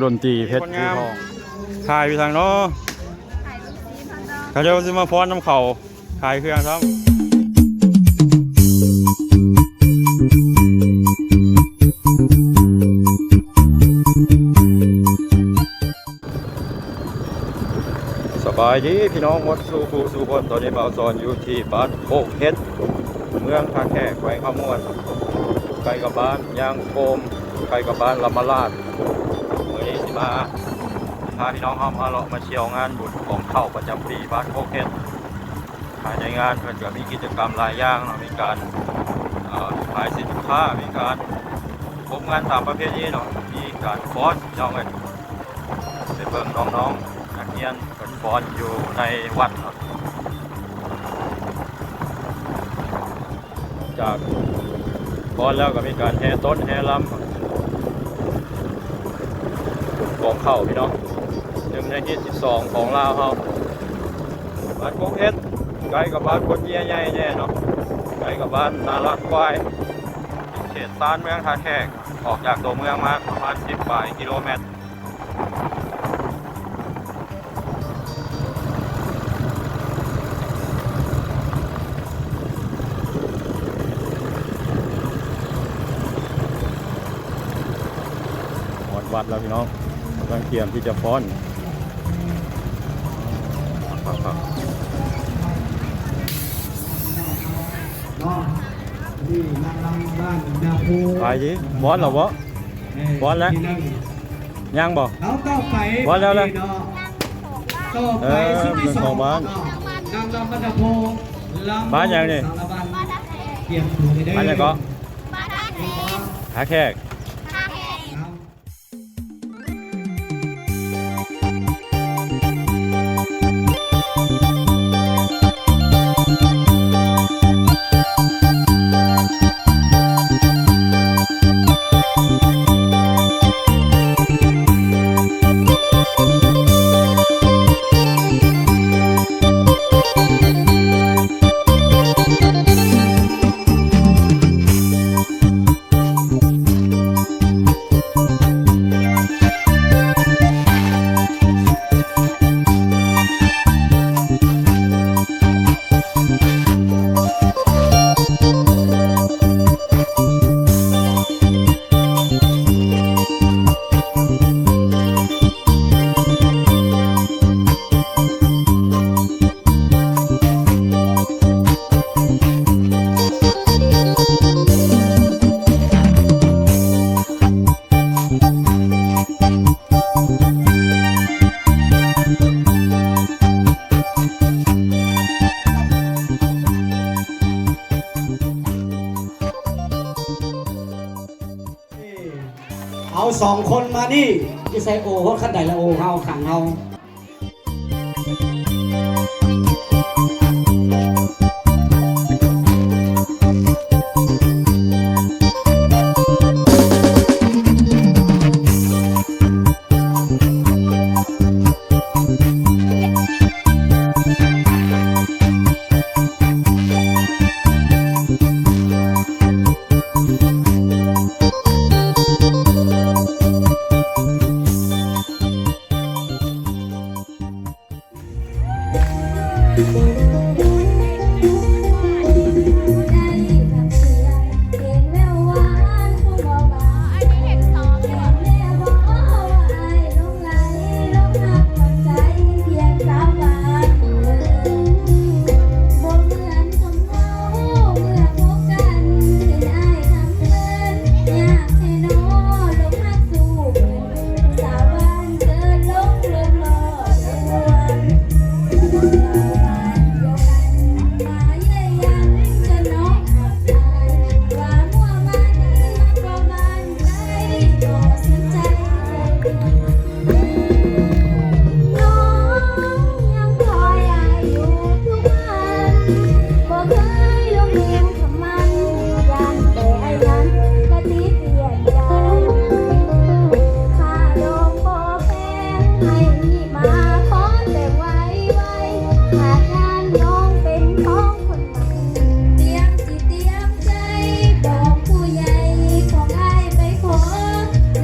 ດນຕີເພັດພູທອງ ຖ່າຍຢູ່ທາງເນາະ ເຂົາເຈົ້າຊິມາຟ້ອນນຳເຂົາ ຂາຍເຄື່ອງຊ້ຳ. ສະບາຍດີພີ່ນ້ອງໝົດສູ່ຜູ້ສູ່ຄົນ, ຕອນນີ້ບ່າວສອນຢູ່ທີ່ບ້ານໂຄກເຫັດ ເມືອງທ່າແຂກ ແຂວງຄຳມ່ວນ ໃກ້ກັບບ້ານຍາງໂກມ ໃກ້ກັບບ້ານລຳມະລາດ. ມື້ນີ້ຊິມາພາພີ່ນ້ອງເຮົາມາເລາະມາທ່ຽວງານບຸນກອງເຂົ້າປະຈຳປີບ້ານໂຄກເຫັດ. ພາຍໃນງານເພິ່ນກໍມີກິດຈະກຳຫຼາຍຢ່າງເນາະ, ມີການ ເອ່ອ ຂາຍສິນຄ້າ, ມີການ ຄົບງານຕາມປະເພນີເນາະ, ມີການຟ້ອນພີ່ນ້ອງເອີຍ. ໄປເບິ່ງນ້ອງໆ ນັກຮຽນເພິ່ນຟ້ອນຢູ່ໃນວັດເນາະ. ຈາກຟ້ອນແລ້ວກໍມີການແຫ່ຕົ້ນແຫ່ລຳ ກອງເຂົ້າພີ່ນ້ອງ, ໜຶ່ງໃນຮີດສິບສອງຂອງລາວເຮົາ. ບ້ານກົກເຫັດ ໃກ້ກັບບ້ານຄົນເຫຍື່ອໃຫຍ່ແດ່ເນາະ, ໃກ້ກັບບ້ານນາລາດຄວາຍ ເຂດຊານເມືອງທ່າແຂກ, ອອກຈາກຕົວເມືອງມາປະມານສິບປາຍກິໂລແມັດ. ຮອດວັດແລ້ວພີ່ນ້ອງ, ກຳລັງກຽມທີ່ຈະຟ້ອນ. ໄປຕິ ຟ້ອນແລ້ວບໍ່? ຟ້ອນແລ້ວ ຍັງບໍ່? ເອົາ ຕໍ່ໄປ ຟ້ອນແລ້ວລະ ຕໍ່ໄປ ເອີ ຊິໄປ ເປັນຂອງບ້ານ ນາງລຳບັນດາໂພ ລຳ ບ້ານຫຍັງນີ້? ຕຽມຕົວໄດ້ເດີ ບ້ານຫຍັງເກາະ? ທ່າແຂກ ທ່າແຂກ ທ່າແຂກ. ເອົາສອງຄົນມານີ້ ຢູ່ໃສໂອ ຮອດຂັ້ນໃດລະໂອ ເຮົາ ຂັງເຮົາ.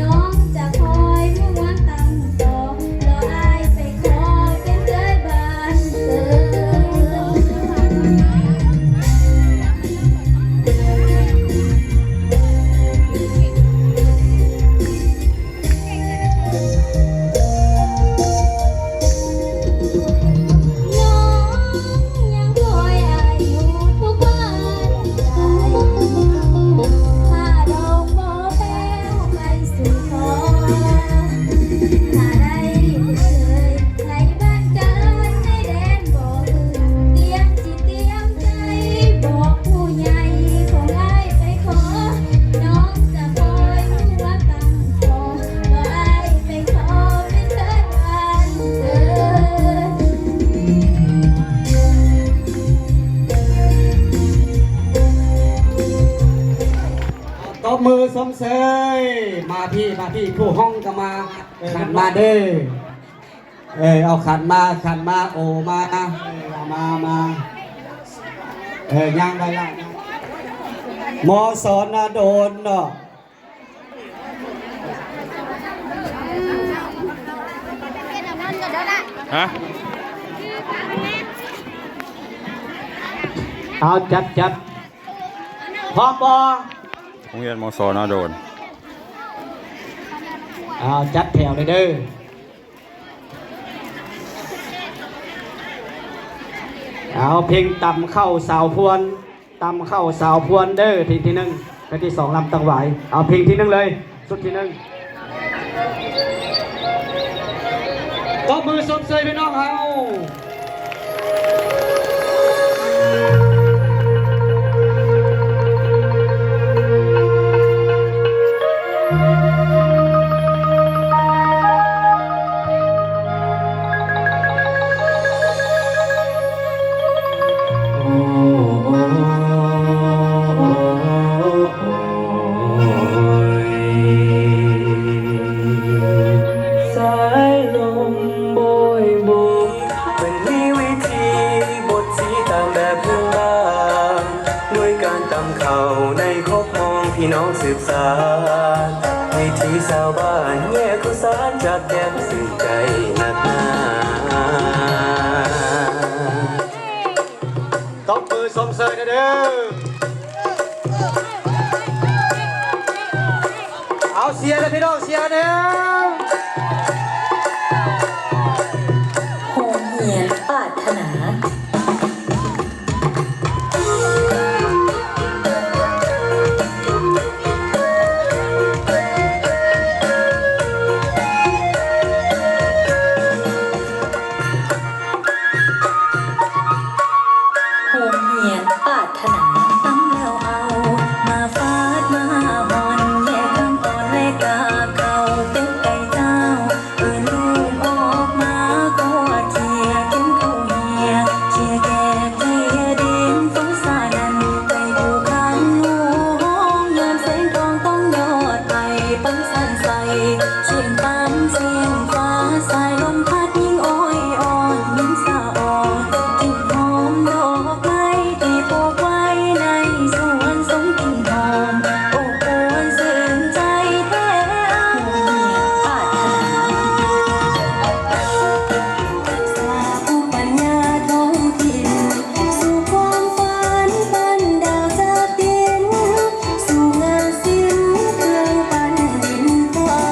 ນ້ອງຈະຄອຍເມືອນຕາ ມາພີ້ ມາພີ້ ຜູ້ຮ້ອງກໍມາ ເອີ ຂັນມາເດີ ເອີ ເອົາຂັນມາ ຂັນມາ ໂອມາ ເອີ ເອົາມາ ມາ ເອີ ຍ່າງໄປລະ ມສ ນາດົນເນາະ ຮະ ເອົາ ຈັດ ຈັດ ພ້ອມບໍ່? ໂຮງຮຽນ ມສ ນາດົນ ເອົາ ຈັດແຖວເລີຍເດີ ເອົາ ເພງຕຳເຂົ້າສາວພວນ ຕຳເຂົ້າສາວພວນເດີ ເພງທີໜຶ່ງ ເພງທີສອງ ລຳຕັງຫວາຍ ເອົາ ເພງທີໜຶ່ງເລີຍ ຊຸດທີໜຶ່ງ ຕົບມືຊົມເຊີຍພີ່ນ້ອງເຮົາ. ສາຍລົມໂບຍໂບກ ເພິ່ນມີວິທີບົດສີຕາມແບບພື້ນບ້ານ ດ້ວຍການຕຳເຂົ້າໃນຂອບຫ້ອງພີ່ນ້ອງສືບສານ ວິຖີຊາວບ້ານແຍກເຂົ້າສານຈາກແກບ ຊື່ນໃຈນັກໜາ. ຕົບມືຊົມເຊີຍແດ່ເດີ. ເອົາ ເຊຍແດ່ພີ່ນ້ອງ ເຊຍແດ່. ໂຮງຮຽນປາດຖະໜາ. ໂຮງຮຽນປາດຖະໜາ. ຕຳແລ້ວເອົາມາຟາດມາຮ່ອນ ແຍກຄຳອ່ອນແລະກາເຂົ້າ ເປັນໄກ່ເຈົ້າ ເອີ້ນລູກອອກມາກໍເຄຍ ກິນເຂົ້າເຮຍ ເຄຍແກກ ເຄຍດິນ ສົງສານນັ້ນໄກ່ຜູ້ຂັງໜູຮ້ອງ ຍາມແສງທອງຕ້ອງຍອດໄພ ປັງສັນໃສ ສຽງຕ່ຳສຽງຟ້າ ສາຍລົມພັດຍິງອ້ອຍອອນ ຍິງສະອອນ ກິ່ນຫອມດອກໄມ້ທີ່ປູກໄວ້ໃນສວນ ສົ່ງກິ່ນຫອມອົບອຸ່ນຊື່ນໃຈແທ້ອາຍ. ສາພູມປັນຍາທ້ອງຖິ່ນ ສູ່ຄວາມຝັນປັນດາວຈາກດິນ ສູ່ງານສິນເຄື່ອງປັ້ນດິນເຜົາ.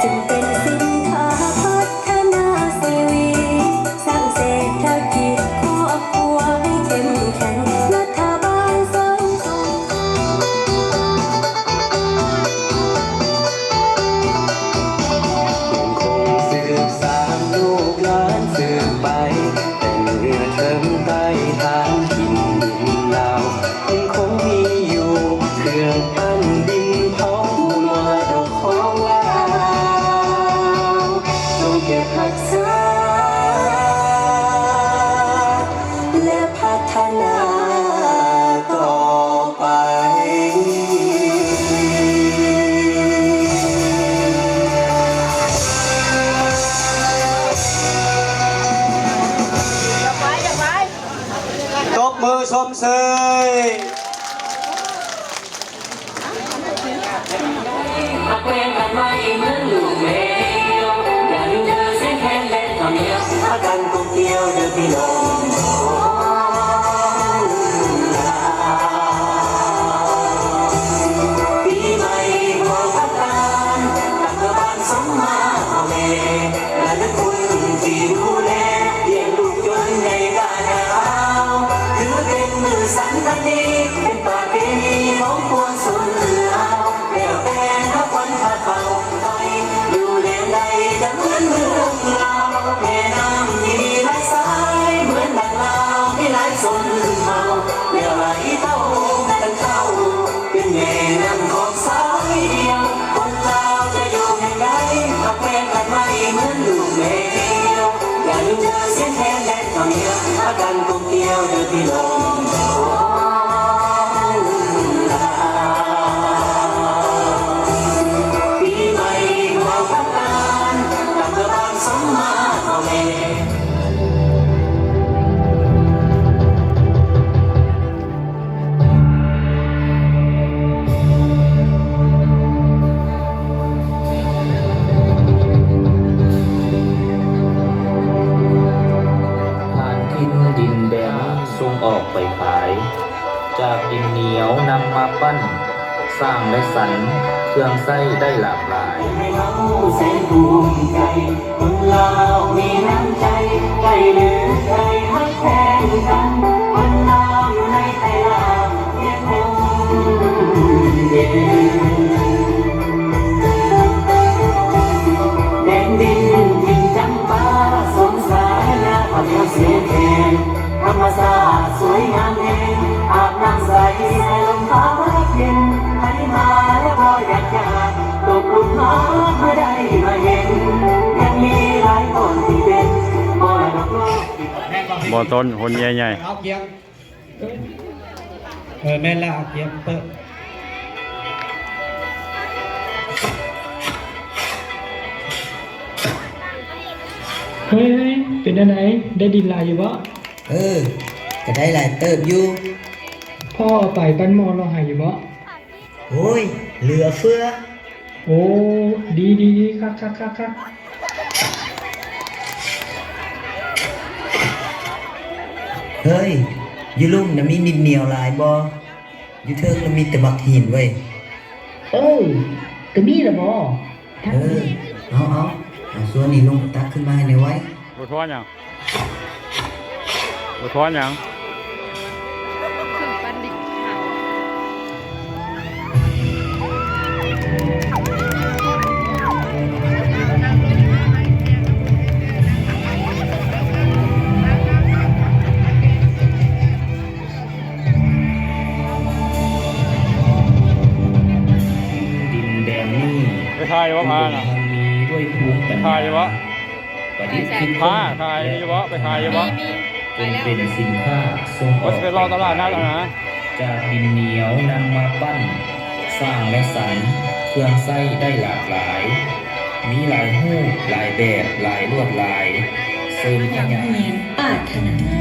ຈຶ່ງເປັນສິນຄ້າພັດທະນາຊີວິດ ສ້າງເສດຖະກິດຄອບຄົວໃຫ້ເຂັ້ມແຂງ ລັດຖະບານສ້າງສູງ ຍັງຄົງສືບສານລູກຫຼານສືບໄປ ແຕ່ເໜືອເທິງໃຕ້ຖານຖິ່ນດິນລາວ ຍັງຄົງມີຢູ່ເຄື່ອງປັ້ນດິນເຜົາ ມູນມໍລະດົກຂອງລາວ ຈົ່ງເກັບຮັກສາ ແລະ ພັດທະນາຕໍ່ໄປ. ຕົບມືຊົມເຊີຍ. ຮັກແພງກັນໄວ້ເໝືອນລູກແມວ ຢ່າລືມເດີສຽງແຄນແລະຄຳດຽວ ພາກັນກົມກຽວເດີພີ່ນ້ອງ ປີໃໝ່ບໍ່ພັດຜ່ານ ຕັ້ງແຕ່ບ້ານສົ່ງມາພໍ່ແມ່ ຫຼາຍເຕົ້າກັນເຈົ້າ ເປັນແມ່ນ້ຳຂອງສາຍດຽວ ຄົນລາວຈະຢູ່ແຫ່ງໃດ ຮັກແພງກັນໄວ້ເໝືອນລູກແມ່ດຽວ ຢ່າລືມເດີສຽງແຄນແດນເຂົ້າໜຽວ ພາກັນກົມກຽວເດີພີ່ນ້ອງ. ຖ່ານຖິ່ນດິນແດນ ສົ່ງອອກໄປຂາຍ ຈາກດິນໜຽວນຳມາປັ້ນ ສ້າງ ແລະ ສັນ ເຄື່ອງໃຊ້ໄດ້ຫຼາກຫຼາຍ. ຄົນລາວມີນ້ຳໃຈ ໃກ້ຫຼືໄກຮັກແພງກັນ ຄົນລາວຢູ່ໃນໃຈລາວ ຍັງຄົງເຢັນ ແດນດິນຖິ່ນຈຳປາ ສົມສາຍາ ພະເນວສຽງແຄນ ທຳມະຊາດສວຍງາມແຮງ ອາບນ້ຳໃສໃຫ້ລົມພັດເຢັນ ໃຜມາແລ້ວບໍ່ຢາກຈາກ ຕົກຫຼຸມຮັກເມື່ອໄດ້ມາເຫັນ ຍັງມີຫຼາຍບ່ອນທີ່ເປັນມໍລະດົກໂລກ. ບໍ່ຕົ້ນ ຫົນໃຫຍ່ໆ ເອົາກຽມ ເອີ ແມ່ນລະ ເອົາກຽມເປີດ. ເຮີ້ຍ ເປັນແນວໃດ ໄດ້ດິນຫຼາຍຢູ່ບໍ່? ເອີ ກະໄດ້ຫຼາຍເຕີບຢູ່. ພໍ່ເອົາໄປປັ້ນໝໍ່ຫຼໍ່ໄຮ່ຢູ່ບໍ່? ໂອ້ຍ ເຫຼືອເຟືອ. ໂອ້ ດີ ດີ ດີ ຄັກ ຄັກ ຄັກ ຄັກ. ເຮີ້ຍ ຢູ່ລຸ່ມນະມີດິນໜຽວຫຼາຍບໍ່? ຢູ່ເທິງນະມີແຕ່ບັກຫີນເວີຍ. ເອີ ກະມີລະບໍ? ເອີ ເອົາ ເອົາ ເອົາສ່ວນນີ້ລົງໄປຕັກຂຶ້ນມາໃຫ້ແດ່ໄວ. ບໍ່ທອນຫຍັງ? ບໍ່ທອນຫຍັງ? ດິນແດນນີ້ ໄປຖ່າຍຢູ່ບໍ່? ອຸດົມພັນມີດ້ວຍພູມປັນຍາ ໄປຖ່າຍຢູ່ບໍ່? ປະດິດຄິດຄົ້ນ ຖ່າຍຢູ່ບໍ່? ໄປຖ່າຍຢູ່ບໍ່? ຈົນເປັນສິນຄ້າສົ່ງອອກໄປຂາຍ ຈາກດິນໜຽວນຳມາປັ້ນ ສ້າງ ແລະ ສັນ ເຄື່ອງໃຊ້ໄດ້ຫຼາກຫຼາຍ ມີຫຼາຍຮູບ ຫຼາຍແບບ ຫຼາຍລວດລາຍ ເສີມຂະຫຍາຍ.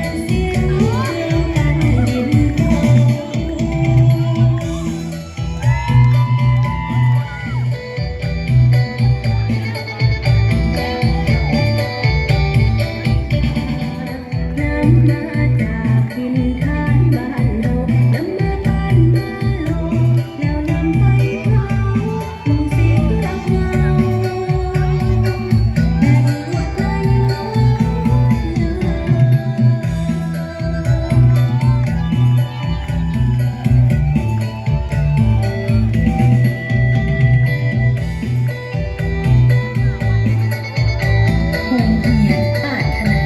ໂຮງຮຽນປາດຖະໜາ.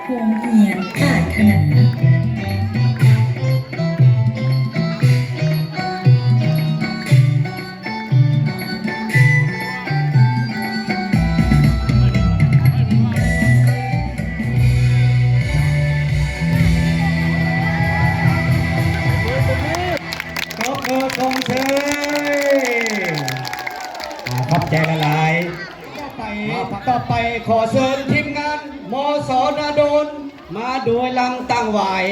ໂຮງຮຽນປາດຖະໜາ. ຕົບມືສົ່ງເສີມ. ອາ ຂອບໃຈຫຼາຍໆ. ຕໍ່ໄປ ຕໍ່ໄປຂໍເຊີນທີມງານ ມສ ນາດົນ ມາໂດຍລຳຕັ້ງຫວາຍ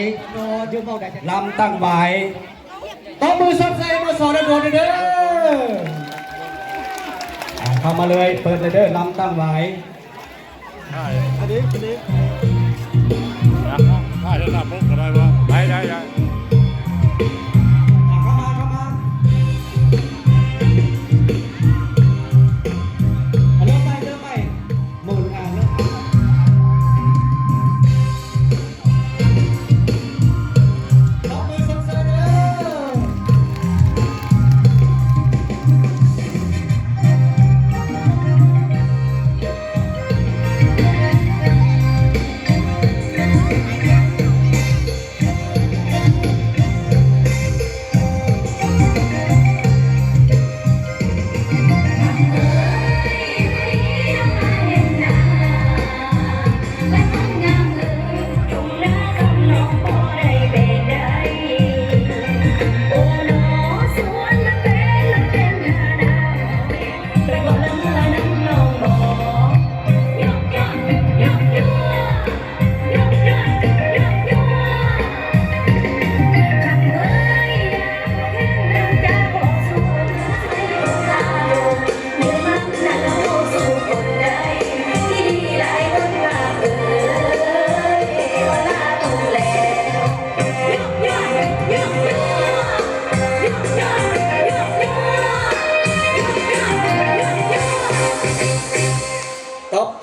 ລຳຕັ້ງຫວາຍ. ຕົບມືຊົມໃສ່ ມສ ນາດົນເດີ. ອາ ເຂົ້າມາເລີຍ ເປີດເລີຍເດີ ລຳຕັ້ງຫວາຍ. ໄດ້ ອັນນີ້ ອັນນີ້ ໄດ້ ໄດ້ ໄດ້ ເຂົ້າມາ ເຂົ້າມາ.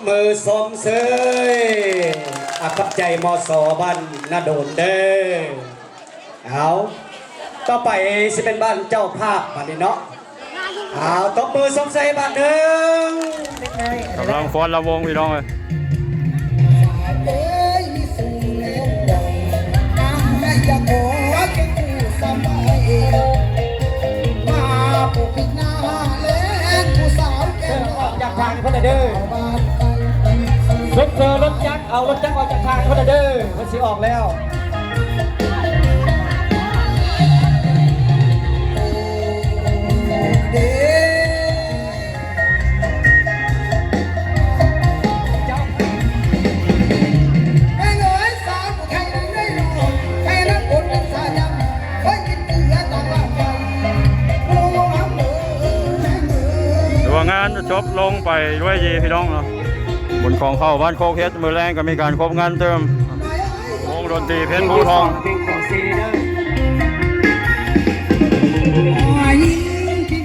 ມືຊົມເຊີຍ ອາ ຂອບໃຈ ມສ ບ້ານນາໂດນເດີ້. ເອົາ ຕໍ່ໄປຊິເປັນບ້ານເຈົ້າພາບບາດນີ້ເນາະ. ເອົາ ຕົບມືຊົມເຊີຍບາດໜຶ່ງ. ກຳລັງຟ້ອນລຳວົງ ພີ່ນ້ອງເອີຍ. ອອກຈາກທາງເພິ່ນເດີ້. ຊົມເຊີຍລົດຈັກ ເອົາລົດຈັກອອກຈາກທາງເພິ່ນເດີ້ ເພິ່ນຊິອອກແລ້ວ. ຖືວ່າງານຈົບລົງໄປດ້ວຍດີ ພີ່ນ້ອງເນາະ. ບຸນຂອງເຂົ້າບ້ານໂຄກເຫັດ ມື້ແລງກໍມີການຄົບງານຕື່ມ ວົງດົນຕີເພັດພູທອງ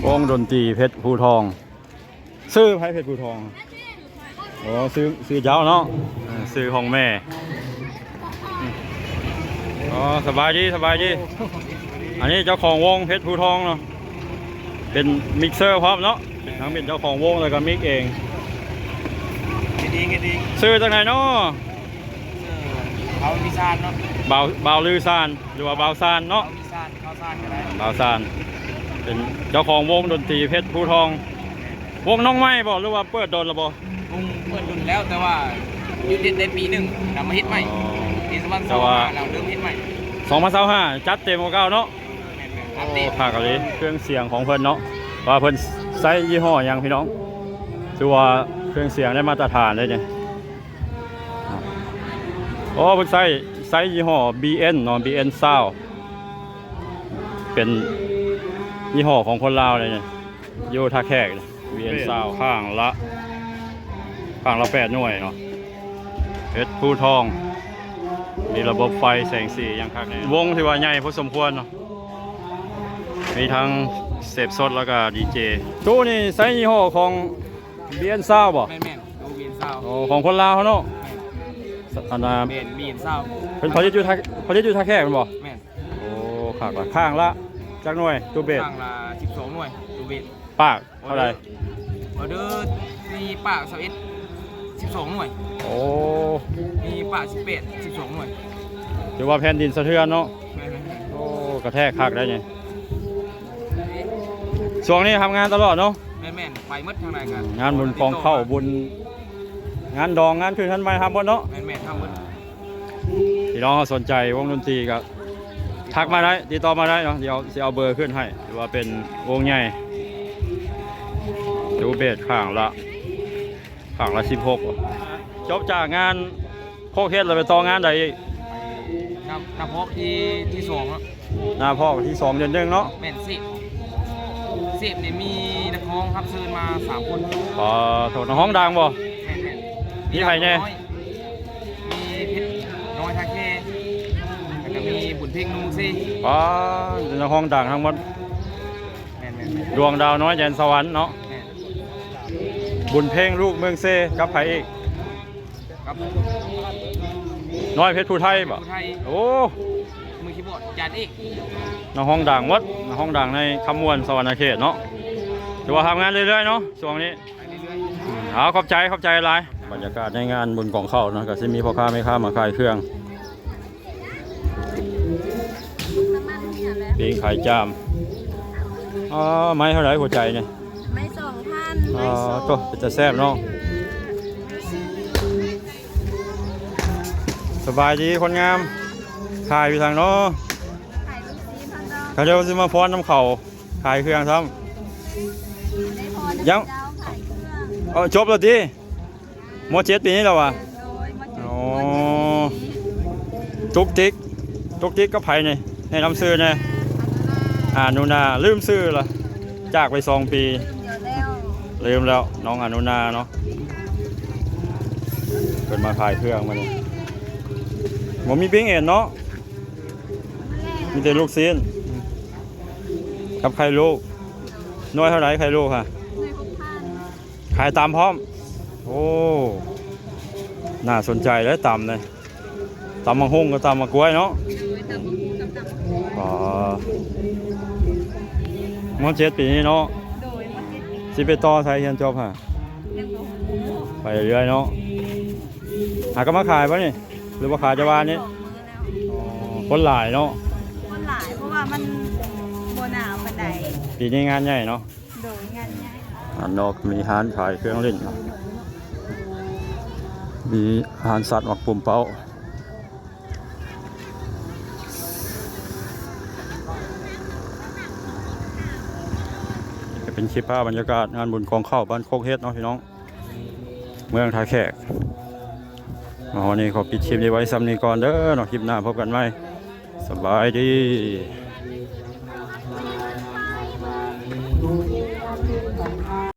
ວົງດົນຕີເພັດພູທອງ. ຊື່ໃຜ ເພັດພູທອງ? ອໍ ຊື່ ຊື່ເຈົ້າເນາະ. ເອີ ຊື່ຂອງແມ່. ອໍ ສະບາຍດີ ສະບາຍດີ. ອັນນີ້ເຈົ້າຂອງວົງເພັດພູທອງເນາະ ເປັນມິກເຊີພ້ອມເນາະ. ທັງເປັນເຈົ້າຂອງວົງ ແລ້ວກໍມິກເອງ. ເຮັດເອງ ເຮັດເອງ. ຊື່ຈັ່ງໃດເນາະ? ຊື່ບ່າວລືຊານເນາະ. ບ່າວ ບ່າວລືຊານ ຫຼືວ່າບ່າວຊານເນາະ. ບ່າວຊານ ບ່າວຊານ ເປັນເຈົ້າຂອງວົງດົນຕີເພັດພູທອງ. ວົງນ້ອງໃໝ່ບໍ່ ຫຼືວ່າເປີດດົນແລ້ວບໍ່? ວົງເປີດດົນແລ້ວ ແຕ່ວ່າຢຸດເຮັດໄດ້ປີໜຶ່ງ ກະມາເຮັດໃໝ່. ອໍ ປີສອງພັນຊາວຫ້າ ແລ້ວເລີ່ມເຮັດໃໝ່. ສອງພັນຊາວຫ້າ ຈັດເຕັມກວ່າເກົ່າເນາະ. ແມ່ນໆ ໂອ້ ຄັກອີ່ຫຼີ ເຄື່ອງສຽງຂອງເພິ່ນເນາະ ວ່າເພິ່ນໃຊ້ຍີ່ຫໍ້ຫຍັງ ພີ່ນ້ອງ. ຖືວ່າເຄື່ອງສຽງໄດ້ມາດຕະຖານເດ້ນີ້. ໂອ້ ເພິ່ນໃຊ້ ໃຊ້ຍີ່ຫໍ້ ບີເອັນ ເນາະ ບີເອັນຊາວ ເປັນຍີ່ຫໍ້ຂອງຄົນລາວເດ້ນີ້. ຢູ່ທ່າແຂກ ບີເອັນຊາວ ຂ້າງລະ ຂ້າງລະແປດໜ່ວຍເນາະ. ເພັດພູທອງ ມີລະບົບໄຟແສງສີຢ່າງຄັກແນ່. ວົງຖືວ່າໃຫຍ່ພໍສົມຄວນເນາະ ມີທັງເສບສົດ ແລ້ວກະດີເຈ. ຕູ້ນີ້ໃຊ້ຍີ່ຫໍ້ຂອງ ບີເອັນຊາວ ບໍ່? ແມ່ນໆ ຕູ້ ບີເອັນຊາວ. ອໍ ຂອງຄົນລາວເຮົາເນາະ. ແມ່ນ ອັນນ່າ ແມ່ນ ບີເອັນຊາວ ເພິ່ນຜະລິດຢູ່ທ່າ ຜະລິດຢູ່ທ່າແຂກແມ່ນບໍ່? ແມ່ນ. ໂອ້ ຄັກລະ. ຂ້າງລະຈັກໜ່ວຍ ຕູ້ເບສ? ຂ້າງລະສິບສອງໜ່ວຍ ຕູ້ເບສ. ປາກເທົ່າໃດ? ອໍເດີ ມີປາກຊາວເອັດ ສິບສອງໜ່ວຍ. ໂອ້ ມີປາກສິບແປດ ສິບສອງໜ່ວຍ. ຖືວ່າແຜ່ນດິນສະເທືອນເນາະ. ແມ່ນໆ ໂອ້ ກະແທກຄັກໄດ໋ນີ້. ຊ່ວງນີ້ຮັບງານຕະຫຼອດເນາະ. ແມ່ນໆ ໄປໝົດທາງໃດກະ ງານບຸນຂອງເຂົ້າ ບຸນ ງານດອງ ງານຂຶ້ນເຮືອນໃໝ່ ຮັບໝົດເນາະ. ແມ່ນໆ ຮັບໝົດ. ພີ່ນ້ອງເຮົາສົນໃຈວົງດົນຕີກໍທັກມາໄດ້ ຕິດຕໍ່ມາໄດ້ເນາະ. ດຽວຊິເອົາເບີຂຶ້ນໃຫ້. ຖືວ່າເປັນວົງໃຫຍ່ ຕູ້ເບສ ຂ້າງລະ ຂ້າງລະສິບຫົກ. ຈົບຈາກງານໂຄກເຫັດແລ້ວໄປຕໍ່ງານໃດອີກ? ໄປນາ ນາພອກທີ ທີສອງເນາະ. ນາພອກທີສອງເດືອນໜຶ່ງເນາະ. ແມ່ນ ເສບ ເສບນີ້ມີນັກຮ້ອງຮັບເຊີນມາສາມຄົນ. ປາໂທ ນັກຮ້ອງດັງບໍ່? ແມ່ນໆ ມີໃຜແນ່? ມີເພັດນ້ອຍທ່າແຂກ ແລ້ວກໍມີບຸນເພັງ ໜຸ່ມເຊ. ປາ ເປັນນັກຮ້ອງດັງທັງໝົດ. ແມ່ນໆໆ ດວງດາວນ້ອຍແດນສະຫວັນເນາະ. ແມ່ນ ບຸນເພັງ ລູກເມືອງເຊ ກັບໃຜອີກ? ກັບນ້ອຍເພັດພູໄທບໍ່? ເພັດພູໄທ. ໂອ້ ມືຄີບອດ ຈານເອກ. ນັກຮ້ອງດັງໝົດ ນັກຮ້ອງດັງໃນຄຳມ່ວນ ສະຫວັນນະເຂດເນາະ. ຖືວ່າຮັບງານເລື້ອຍໆເນາະ ຊ່ວງນີ້. ໄປເລື້ອຍໆ. ເອົາ ຂອບໃຈ ຂອບໃຈຫຼາຍ. ບັນຍາກາດໃນງານບຸນກອງເຂົ້າເນາະ ກໍຊິມີພໍ່ຄ້າແມ່ຄ້າມາຂາຍເຄື່ອງ ປີ້ງຂາຍຈາມ. ອໍ ໄມ້ເທົ່າໃດຫົວໃຈນີ້? ໄມ້ສອງພັນ. ອໍ ໂຕ ເປັນຕາແຊບເນາະ. ສະບາຍດີຄົນງາມ. ຂາຍຢູ່ທາງເນາະ? ຂາຍລູກຊີ້ນທາງເນາະ. ເຂົາເຈົ້າຊິມາຟ້ອນນຳເຂົາ ຂາຍເຄື່ອງຊ້ຳ. ໄດ້ພໍນຳເຈົ້າຂາຍເຄື່ອງ. ເອົາ ຈົບແລ້ວຕິ? ມໍເຈັດປີນີ້ແລ້ວຫວາ? ໂດຍ ມໍເຈັດ. ອໍ ຕຸກຕິກ ຕຸກຕິກກັບໃຜນີ້? ແນະນຳຊື່ແນ່. ອານຸນາ ລືມຊື່ລະ ຈາກໄປສອງປີ. ລືມແລ້ວ ລືມແລ້ວ ນ້ອງອານຸນາເນາະ. ເພິ່ນມາຂາຍເຄື່ອງມື້ນີ້ ບໍ່ມີປີ້ງເອັນເນາະ. ມີແຕ່ລູກຊີ້ນກັບໄຂ່ລູກ. ໜ່ວຍເທົ່າໃດໄຂ່ລູກຫະ? ໜ່ວຍຫົກພັນ. ຂາຍຕຳພ້ອມ. ໂອ້ ໜ້າສົນໃຈເດ້ຕຳເດ້ ຕຳບັກຫຸ່ງກັບຕຳບັກກ້ວຍເນາະ. ອໍ ມ.ເຈັດ ປີນີ້ເນາະ. ຊິໄປຕໍ່ໃສຮຽນຈົບຫາ? ໄປເລື້ອຍເນາະ. ຫາກໍມາຂາຍບໍ່ນີ້ ຫຼືວ່າຂາຍແຕ່ວານນີ້? ອໍ ຄົນຫຼາຍເນາະ. ຄົນຫຼາຍ ເພາະວ່າມັນບໍ່ໜາວປານໃດ. ປີນີ້ງານໃຫຍ່ເນາະ. ໂດຍ ງານໃຫຍ່. ດ້ານນອກມີຮ້ານຂາຍເຄື່ອງຫຼິ້ນເນາະ ມີຮ້ານສັດໝາກປຸ້ມເປົ້າ. ນີ້ກໍເປັນຄລິບພາບບັນຍາກາດງານບຸນກອງເຂົ້າບ້ານໂຄກເຫັດເນາະພີ່ນ້ອງ ເມືອງທ່າແຂກ. ມາຮອດນີ້ຂໍປິດຄລິບນີ້ໄວ້ສ່ຳນີ້ກ່ອນເດີເນາະ ຄລິບໜ້າພົບກັນໃໝ່ ສະບາຍດີ.